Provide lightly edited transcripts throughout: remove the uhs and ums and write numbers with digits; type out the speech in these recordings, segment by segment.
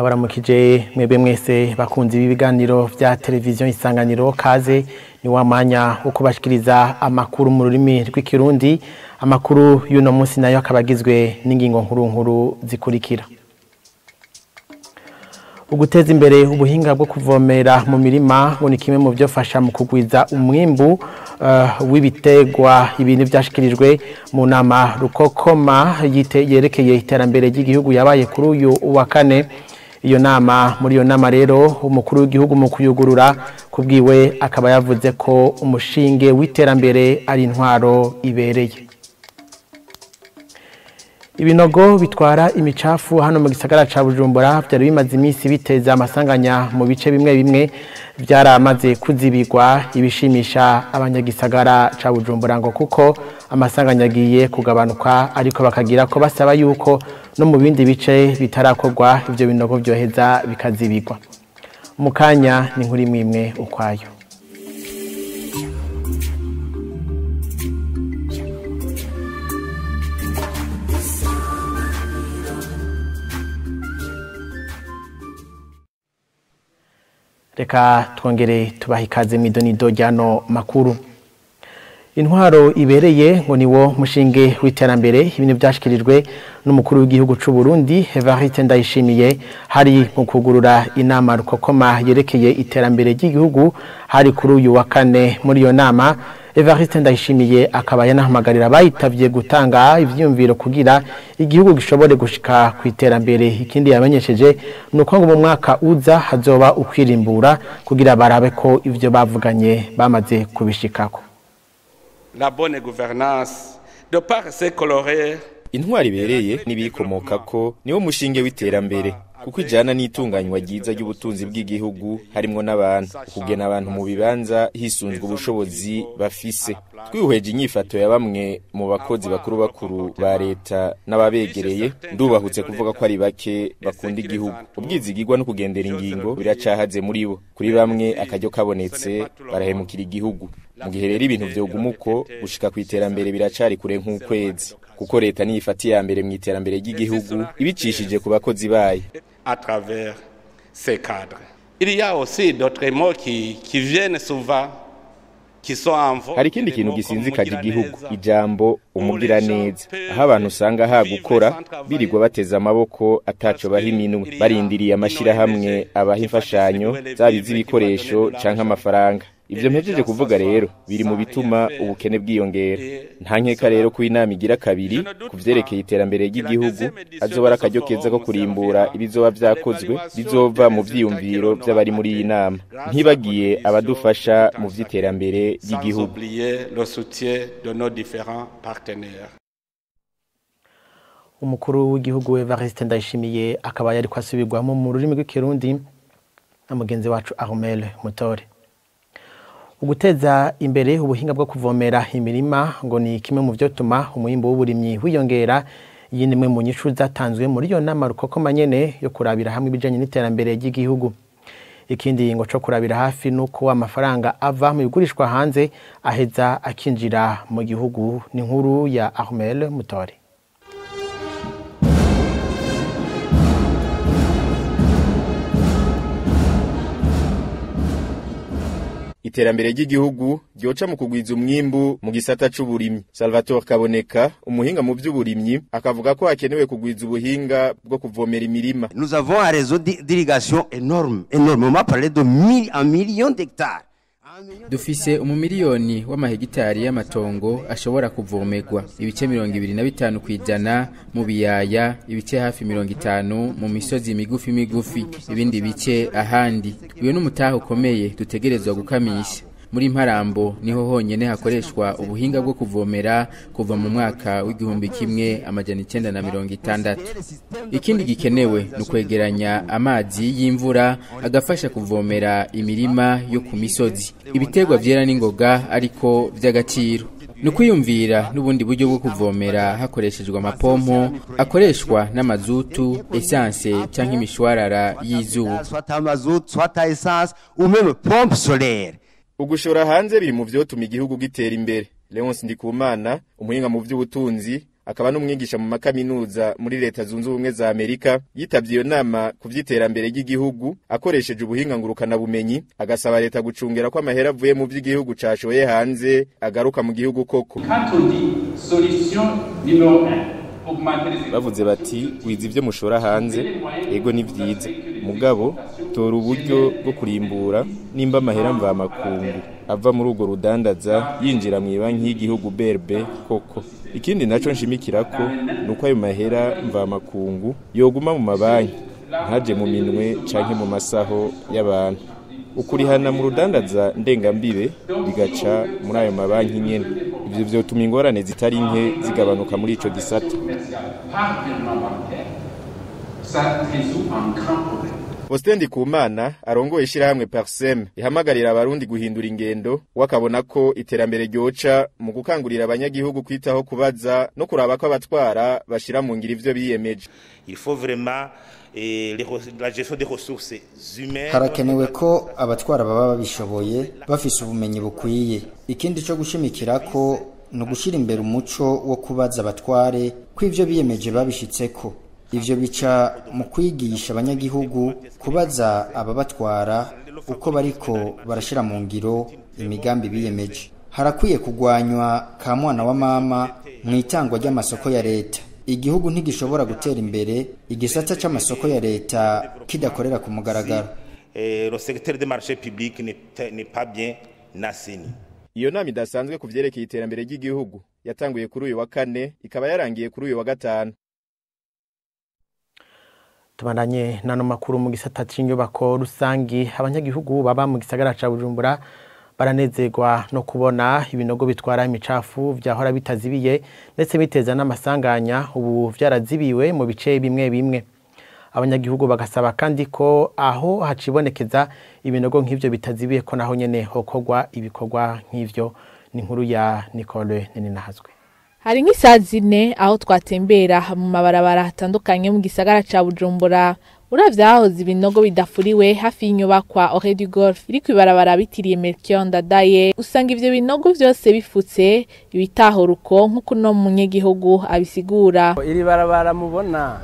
Ndabaramukije mwebwe mwese bakunzi b'ibiganiro vya televiziyo Isanganiro. Kaze ni wa mwanya wo kubashikiriza amakuru mu rurimi rw'ikirundi. Amakuru y'uno munsi nayo akabagizwe n'ingingo nkuru nkuru zikurikira: Uguteza imbere ubuhinga bwo kuvomera mu mirima ngo ni kimwe mu byofasha mu kugwiza umwimbu w'ibitegwa. Ibintu byashikirijwe mu nama rukokoma yerekeye iterambere ry'igihugu yabaye kuri uyu wa kane. Iyo nama, muri iyo nama rero, umukuru w'igihugu mu kuyugurura kubwiwe akaba yavuze ko umushinge w'iterambere ari intwaro ibereye. Ibinogo bitwara imicafu hano mu gisagara ca Bujumbura byari bimaze iminsi biteza amasanganya mu bice bimwe bimwe byaramaze kuzibigwa, ibishimisha abanyagisagara ca Bujumbura ngo kuko amasanganya agiye kugabanuka, ariko bakagira ko basaba yuko no mu bindi bice bitarakorwa ivyo binogo byoheza bikazibigwa. Mu kanya ni nkuri imwe ukwayo. Reka twongere tubaha ikaze mw'idonido ryano makuru. Intwaro ibereye ngo niwo mushinge w'iterambere. Ibintu byashikirijwe n'umukuru w'igihugu c'u Burundi Evariste Ndayishimiye hari mu kugurura inama rukokoma yerekeye iterambere ry'igihugu, hari kuri uyu wa kane. Muri iyo nama Evariste Ndayishimiye akaba yanahamagarira abayitavye gutanga ivyiyumviro kugira igihugu gishobore gushika ku iterambere. Ikindi yamenyesheje nuko ngo mu mwaka uza hazoba ukwirimbura kugira barabe ko ivyo bavuganye bamaze kubishikako. La bonne gouvernance, de par ses colorés, Intwari ibereye n'ibiyikomokako niwo mushinge w'iterambere, kuko ijana n'itunganywa ryiza ry'ubutunzi bw'igihugu harimwo n'abantu, kugena abantu mu bibanza hisunzwe ubushobozi bafise. Twihweje inyifato ya bamwe mu bakozi bakuru bakuru ba leta n'ababegereye, ndubahutse kuvuga ko ari bake bakunda igihugu. Ubwizigirwa no kugendera ingingo biracahaze muri bo. Kuri bamwe akaryo kabonetse barahemukira igihugu. Mu gihe rero ibintu vyoguma uko, gushika ku iterambere biracari kure nk'ukwezi, kuko leta niyo ifata iya mbere mu iterambere ry'igihugu ibicishije ku bakozi bayo. À travers ces cadres. Il y a aussi d'autres mots qui viennent souvent, qui sont en vogue. Hari ikindi kintu gisinzikaje igihugu, ijambo umugiraneza, aho abantu usanga ha gukora birirwa bateze amaboko ataco baha iminwe, barindiriye amashirahamwe abaha imfashanyo zaba iz'ibikoresho canke amafaranga. Ivyo mpejeje kuvuga rero biri mu bituma ubukene bwiyongera. Nta nkeka rero ko inama igira kabiri ku vyerekeye iterambere ry'igihugu azoba ari akaryo keza ko kurimbura ibizoba vyakozwe bizova mu vyiyumviro vy'abari muri iyi nama, ntibagiye abadufasha mu vy'iterambere Sans ry'igihugu. Oublier le soutien de nos différents partenaires. Umukuru w'igihugu Evariste Ndayishimiye akaba yari kwasubirwamo mu rurimi rw'ikirundi na mugenzi wacu Armel Mutore. Uguteza imbere ubuhinga bwo kuvomera imirima ngo ni kimwe mu vyotuma umwimbu w'uburimyi wiyongera. Iyi ni imwe mu nyishu zatanzwe muri iyo nama rukokoma nyene yo kurabira hamwe ibijanye n'iterambere ry'igihugu. Ikindi ngo co kurabira hafi nuko amafaranga ava mu bigurishwa hanze aheza akinjira mu gihugu. Ni nkuru ya Armel Mutore. Iterambere ry'igihugu ryoca mu kugwiza umwimbu mu gisata c'uburimyi. Salvatore Kaboneka, umuhinga mu vy'uburimyi, akavuga ko hakenewe kugwiza ubuhinga bwo kuvomera imirima. Nous avons un réseau d'irrigation énorme, énorme. On m'a parlé de 1 million d'hectares. Dufise umumiliyoni w'amahegitari y'amatongo ashobora kuvomerwa, ibice 25% mu biyaya, ibice hafi 50 mu misozi migufi migufi, ibindi bice ahandi. Uyo n'umutahe ukomeye dutegerezwa gukamisha. Muri Mparambo niho honyene hakoreshwa ubuhinga bwo kuvomera kuva mu mwaka w'1960. Ikindi gikenewe ni ukwegeranya amazi y'imvura agafasha kuvomera imirima yo ku misozi. Ibiterwa vyera n'ingoga ariko vy'agaciro ni ukwiyumvira n'ubundi buryo bwo kuvomera hakoreshejwe amapompo akoreshwa n'amazutu, essence canke imishwarara y'izuba. Soit à mazout, soit à essence, ou même pompe solaire. Ugushora hanze biri mu vyotuma igihugu gitera imbere. Leonce Ndikumana, umuhinga mu vy'ubutunzi, akaba n'umwigisha mu makaminuza muri Leta Zunze Ubumwe za Amerika, yitavye iyo nama ku vy'iterambere ry'igihugu akoresheje ubuhinga ngurukana bumenyi, agasaba leta gucungera ko amahera avuye mu vy'igihugu cashoye hanze agaruka mu gihugu koko. Bavuze bati wiza ivyo mushora hanze, ego ni vyiza, mugabo tora uburyo bwo kurimbura nimba amahera mvamakungu ava muri urwo rudandaza yinjira mu banki y'igihugu BRB koko. Ikindi naco nshimikirako nuko ayo mahera mvamakungu yoguma mu mabanki ntaje mu minwe canke mu masaho y'abantu. Ukurihana mu rudandaza ndengambibe bigaca muri ayo mabanki nyene. Ivyo vyotuma ingorane zitari nke zigabanuka muri ico gisata. Faustin Ndikumana arongoye ishirahamwe Parsem ihamagarira abarundi guhindura ingendo, wakabona ko iterambere ryoca mu gukangurira abanyagihugu kwitaho kubaza no kuraba ko abatwara bashira mu ngiro ivyo biyemeje. Il faut vraiment la gestion des ressources humaines. Harakenewe ko abatwara baba babishoboye bafise ubumenyi bukwiye. Ikindi cyo gushimikira ko no gushira imbere umuco wo kubaza abatware ko ivyo biyemeje babishitseko. Ivyo bica mu kwigisha abanyagihugu kubaza ababatwara uko bariko barashira mu ngiro imigambi biyemeje. Harakwiye kugwanywa ka mwana wa mama mu itangwa ry'amasoko ya leta. Igihugu ntigishobora gutera imbere igisata c'amasoko ya leta kidakorera ku mugaragaro. Le secteur des marchés publics n'est pas bien assaini. Iyo nama idasanzwe ku vyerekeye iterambere ry'igihugu yatanguye kuri uyu wa kane ikaba yarangiye kuri uyu wa gatanu. Tubandanye nano makuru mu gisata c'inyubako rusangi. Abanyagihugu baba mu gisagara ca Bujumbura baranezerwa no kubona ibinogo bitwara imicafu vyahora bitazibiye ndetse biteza n'amasanganya ubu vyarazibiwe mu bice bimwe bimwe. Abanyagihugu bagasaba kandi ko aho hacibonekeza ibinogo nk'ivyo bitazibiye ko naho nyene hokogwa ibikorwa nk'ivyo. Ni inkuru ya Nicole Neninahazwe. Hari nk'isaha zine aho twatembera mu mabarabara atandukanye mu gisagara ca Bujumbura. Uravye aho ibinogo bidafuriwe hafi y'inyubakwa Ore du Golf iri kwibarabara bitiriye Melchior Ndadaye, usanga ivyo binogo vyose bifutse ibitahuruko nk'uko no munyegihugu abisigura. Iri barabara mubona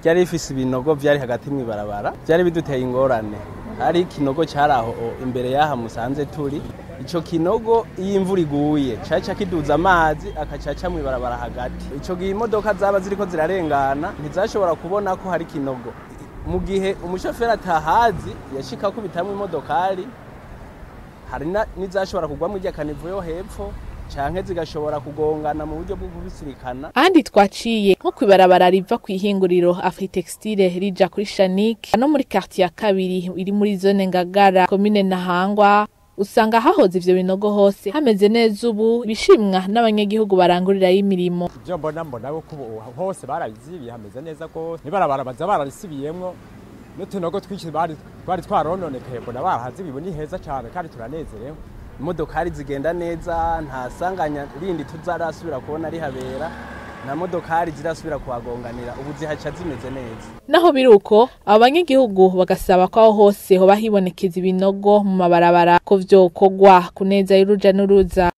ryari rifise ibinogo vyari hagati mw'ibarabara, vyari biduteye ingorane. Hari ikinogo caraho imbere yaha musanze turi. Ico kinogo iyo imvura iguye caca kiduza amazi akacaca mw'ibarabara hagati. Ico gihe imodoka zaba ziriko zirarengana ntizashobora kubona ko hari kinogo. Mu gihe umushoferi atahazi yashika kubitamwe imodokari, hari n'izashobora kugwa mu ryakanivu yo hepfo canke zigashobora kugongana mu buryo bwo kubisirikana. Ahandi twaciye nko kwibarabara riva kwihinguriro Afritextile rija kuri Shanik no muri quartier ya kabiri iri muri zone Ngagara commune Ntahangwa, usanga hahoze ivyo binogo hose hameze neza ubu, bishimwa n'abanyagihugu barangurira y'imirimo. Ibyo mbona ko hose barabizibiye hameze neza ko nibarabara baza bararisibiyemwo n'utunogo twinshi bari twarononekaye, mbona barahazibiwe ni heza cyane kandi turanezerewe. Imodokari zigenda neza, nta sanganya rindi tuzarasubira kubona rihabera, nta modokari zirasubira kuhagonganira, ubu zihaca zimeze neza. Naho biruko abanyagihugu bagasaba ko aho hose hoba hibonekeza ibinogo mu mabarabara ko vyokogwa kuneza y'uruja n'uruza.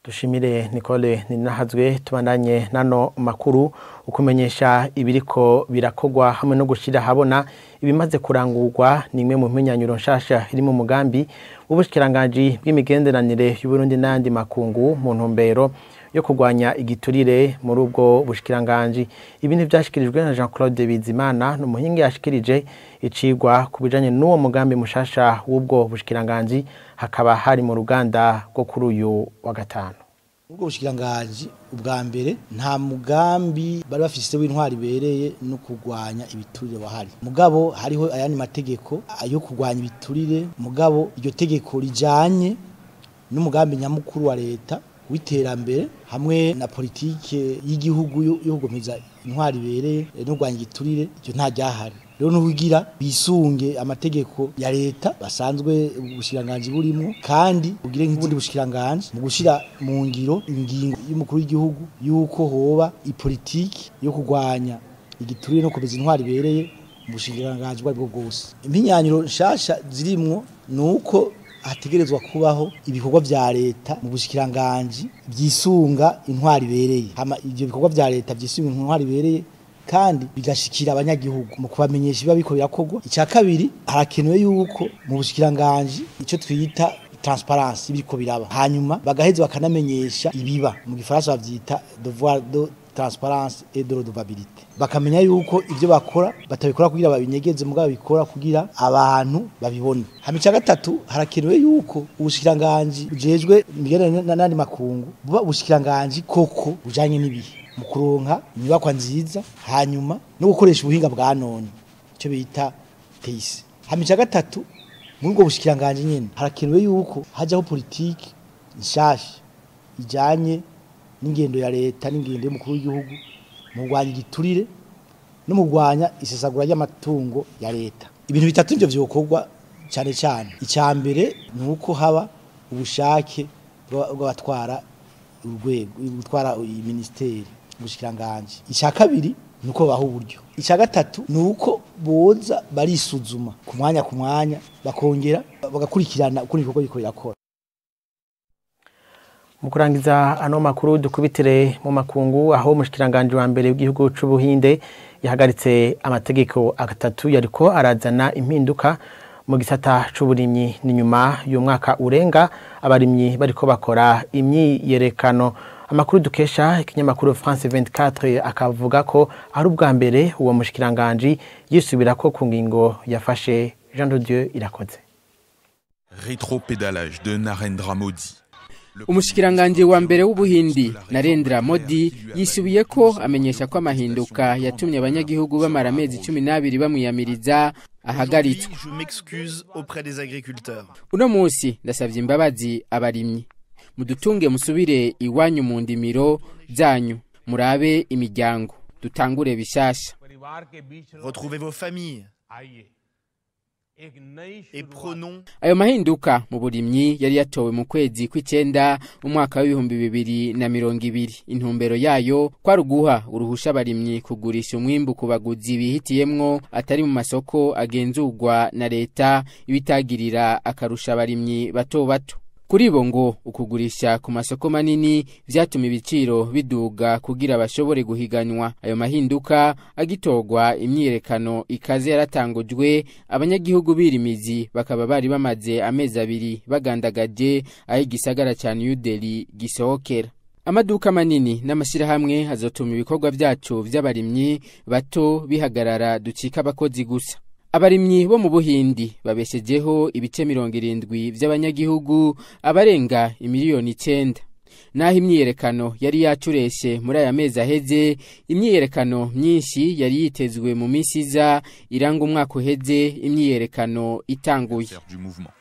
Dushimire Nicole Ninahazwe. Tubandanye nano makuru ukumenyesha ibiriko birakogwa hamwe no gushira habona ibimaze kurangurwa nimwe mu mpenyanyuro nshasha iri mu mugambi w'ubushikiranganje bw'imigenderanire y'u Burundi n'andi makungu mu ntumbero yo kurwanya igiturire muri ubwo bushikiranganje. Ibintu vyashikirijwe na Jean Claude Bizimana n'umuhinga yashikirije icigwa kubijanye n'uwo mugambi mushasha w'ubwo bushikiranganje, hakaba hari mu ruganda rwo kuri uyu wa gatanu. Ubwo bushikiranganje ubwa mbere nta mugambi bari bafise w'intwari bereye no kurwanya ibiturire wahari. Mugabo hariho ayandi mategeko ayo kurwanya ibiturire, mugabo iryo tegeko rijanye n'umugambi nyamukuru wa leta w'iterambere hamwe na politike y'igihugu yo gukomeza intwari bereye no kurwanya igiturire, iryo nta ryahari. Rero nuhugira bisunge amategeko ya leta basanzwe ubushikiranganje burimo, kandi ugire nk'ubundi bushikiranganje mu gushira mu ngiro ingingo y'umukuru w'igihugu yuko hoba ipolitiki yo kurwanya igiturire no komeza intwari bereye mu bushikiranganje bwo bwose. Impinyanyiro nshasha zirimwo nuko hategerezwa kubaho ibikorwa vya leta mu bushikiranganji byisunga intwari ibereye. Hama ivyo bikorwa vya leta byisunga intwari ibereye kandi bigashikira abanyagihugu mu kubamenyesha ibiba biko birakorwa. Icya kabiri, harakenewe yuko mu bushikiranganji ico twita transparence ibiriko biraba, hanyuma bagaheza bakanamenyesha ibiba, mu gifaransa bavyita devoir de transparence et de redevabilité, bakamenya yuko ivyo bakora batabikora kugira babinyegeze, mugabo babikora kugira abantu babibone. Hama icya gatatu, harakenewe yuko ubushikiranganji bujejwe imigenderanire n'andi makungu buba ubushikiranganji koko bujanye n'ibihe mu kuronka inyubakwa nziza, hanyuma no gukoresha ubuhinga bwa none, icyo bita TIC. Hama icya gatatu, muri ubwo bushikiranganji nyene harakenewe yuko hajaho politiki nshasha ijanye n'ingendo ya leta n'ingendo y'umukuru w'igihugu mu kurwanya igiturire no mu kurwanya isesagura ry'amatungo ya leta. Ibintu bitatu ivyo vyokorwa cyane cyane. Icya mbere ni uko haba ubushake bw'abatwara urwego, gutwara ministeri, ubushikiranganji. Icya kabiri ni uko baha uburyo. Icya gatatu ni uko boza barisuzuma ku mwanya ku mwanya, bakongera bagakurikirana uko ibikorwa biriko birakora. Mu kurangiza ano makuru, dukubitire mu makungu, aho umushikiranganje wa mbere w'igihugu c'Ubuhinde yahagaritse amategeko atatu yariko arazana impinduka mu gisata c'uburimyi. Ni nyuma y'umwaka urenga abarimyi bariko bakora imyiyerekano. Amakuru dukesha ikinyamakuru France 24 akavuga ko ari ubwa mbere uwo mushikiranganje yisubirako ku ngingo yafashe. Jean de Dieu Irakoze. Rétropédalage de Narendra Modi. Umushikiranganje wa mbere w'Ubuhindi Narendra Modi yisubiye ko amenyesha ko amahinduka yatumye abanyagihugu bamara amezi 12 bamwiyamiriza ahagaritswe. Je m'excuse auprès des agriculteurs. Uno munsi ndasavye imbabazi abarimyi, mudutunge musubire iwanyu mu ndimiro zanyu, murabe imiryango, dutangure bishasha. Retrouvez vos familles. Et prenons Ayo mahinduka mu burimyi yari yatowe mu kwezi kw'icenda umwaka w'2020. Intumbero yayo kwari uguha uruhusha abarimyi kugurisha umwimbu ku baguzi bihitiyemwo atari mu masoko agenzurwa na leta, ibitagirira akarusha abarimyi bato bato. Kuri bo ngo ukugurisha ku masoko manini vyatuma ibiciro biduga kugira bashobore guhiganwa. Ayo mahinduka agitorwa, imyiyerekano ikaze yaratangujwe, abanyagihugu birimizi bakaba bari bamaze amezi 2 bagandagaje aho igisagara ca New Delhi gisohokera. Amaduka manini n'amashirahamwe azotuma ibikorwa vyacu vy'abarimyi bato bihagarara, ducika abakozi gusa. Abarimyi bo mu Buhindi babeshejeho ibice 70 vy'abanyagihugu, abarenga imiliyoni 9. Naho imyiyerekano yari yacureshe muri aya mezi aheze, imyiyerekano myinshi yari yitezwe mu minsi iza iranga umwaka uheze imyiyerekano itanguye. Du mouvement.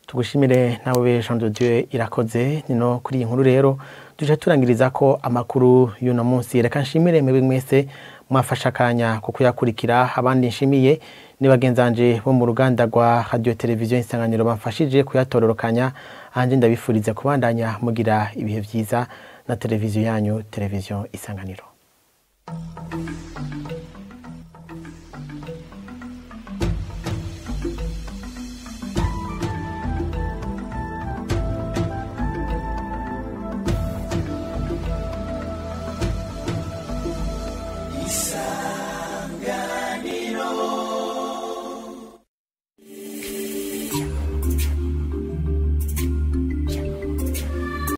Tugushimire nawe Jean de Dieu Irakoze. Nino kuri iyi nkuru rero tuje turangiriza ko amakuru y'uno munsi. Reka nshimire mwebwe mwese mwafasha akanya ko kuyakurikira. Abandi nshimiye ni bagenzanje bo mu ruganda rwa Radio Television Isanganiro bamfashije kuyatororokanya. Anje ndabifuriza kubandanya mugira ibihe vyiza na televiziyo yanyu, Televiziyo Isanganiro.